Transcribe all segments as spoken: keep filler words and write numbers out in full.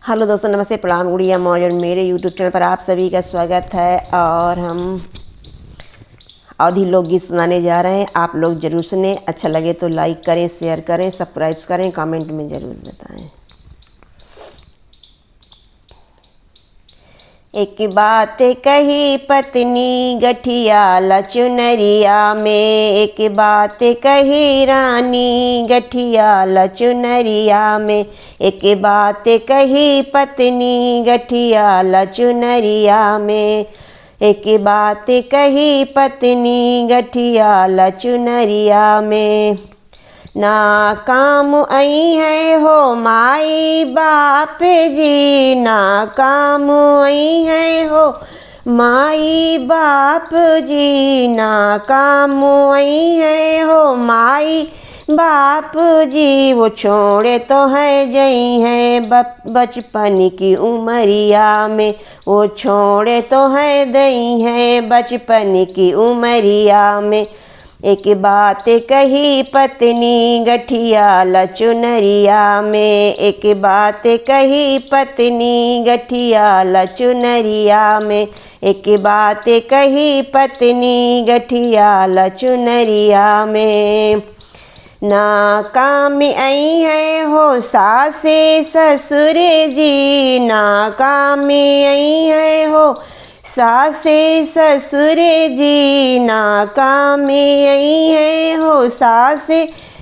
हेलो दोस्तों, नमस्ते, प्रणाम, गुड़िया मौज, और मेरे YouTube चैनल पर आप सभी का स्वागत है। और हम अवधी लोकगीत सुनाने जा रहे हैं, आप लोग जरूर सुने। अच्छा लगे तो लाइक करें, शेयर करें, सब्सक्राइब करें, कमेंट में जरूर बताएं। एक बात कही पत्नी गठियाला चुनरिया में, एक बात कही रानी गठियाला चुनरिया में, एक बात कही पत्नी गठियाला चुनरिया में, एक बात कही पत्नी गठियाला चुनरिया में। ना काम अइहैं हो माई बाप जी, ना काम अइहैं हो माई बाप जी, ना काम अइहैं हो माई बाप जी। वो छोड़े तोहैं जइहैं बप-, बचपन की उमरिया में, वो छोड़े तोहैं दइहैं बचपन की उमरिया में। एक बात कही पत्नी गठियाला चुनरिया में, एक बात कही पत्नी गठियाला चुनरिया में, एक बात कही पत्नी गठियाला चुनरिया में। ना काम अइहैं हो सास ससुर जी, ना काम अइहैं हो सास ससुर जी, ना काम अइहैं हो सास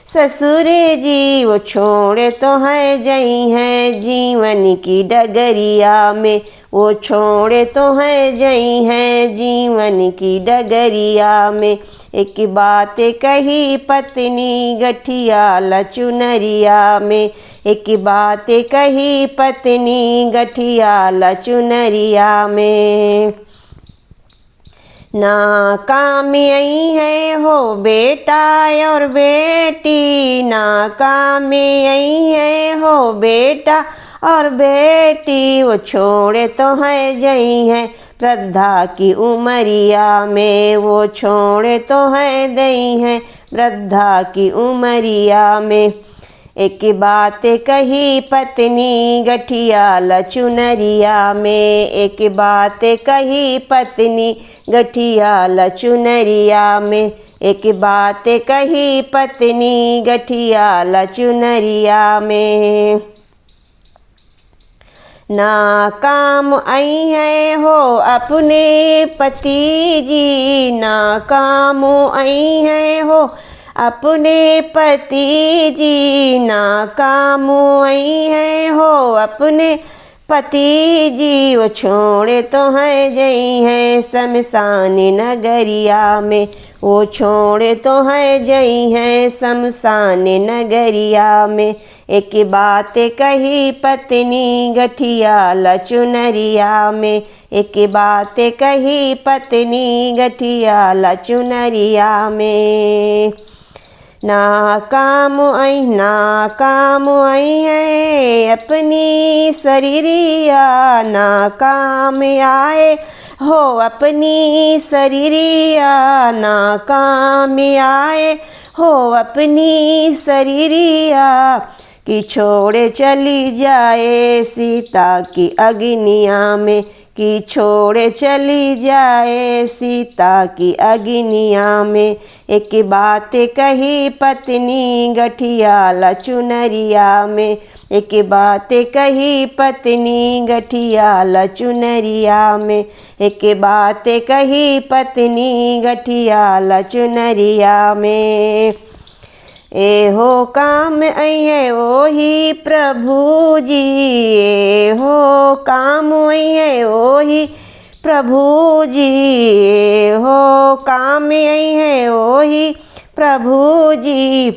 ससुर जी। वो छोड़े तोहैं जइहैं जीवन की डगरिया में, वो छोड़े तोहैं जइहैं जीवन की डगरिया में। एक बात कही पत्नी गठियाला चुनरिया में, एक बात कही पत्नी गठियाला चुनरिया में। ना काम अइहैं हो बेटा और बेटी, ना काम अइहैं हो बेटा और बेटी। वो छोड़े तोहैं जइहैं वृद्धा की उमरिया में, वो छोड़े तोहैं दइहैं वृद्धा की उमरिया में। एक बात कही पत्नी गठियाला चुनरिया में, एक बात कही पत्नी गठियाला चुनरिया में, एक बात कही पत्नी गठियाला चुनरिया में। ना काम अइहैं हो अपने पति जी, ना काम अइहैं हो अपने पति जी, ना काम अइहैं हो अपने पति जी। वो छोड़े तोहैं जइहैं शमशान नगरिया में, वो छोड़े तोहैं जइहैं शमशान नगरिया में। एक बात कही पत्नी गठियाला चुनरिया में, एक बात कही पत्नी गठियाला चुनरिया में। ना काम अइहैं, ना काम अइहैं अपनी शरीरिया, ना काम आए हो अपनी शरीरिया, ना काम आए हो अपनी शरीरिया। कि छोड़े चली जाए सीता की अग्निया में, कि छोड़े चली जाए सीता की अग्निया में। एक बात कही पत्नी गठियाला चुनरिया में, एक बात कही पत्नी गठियाला चुनरिया में, एक बात कही पत्नी गठियाला चुनरिया में। एहो काम अइहैं ओही प्रभु जी, एहो काम अइहैं ओही प्रभु जी, एहो काम अइहैं ओही प्रभु जी।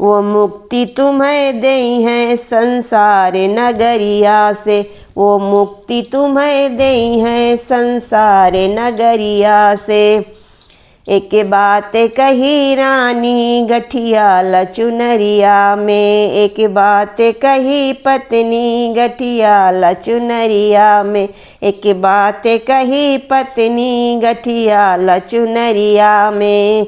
वो मुक्ति तुम्हैं देइहैं संसार नगरिया से, वो मुक्ति तुम्हैं देइहैं संसार नगरिया से। एक बात कही रानी गठियाला चुनरिया में, एक बात कही पत्नी गठियाला चुनरिया में, एक बात कही पत्नी गठियाला चुनरिया में।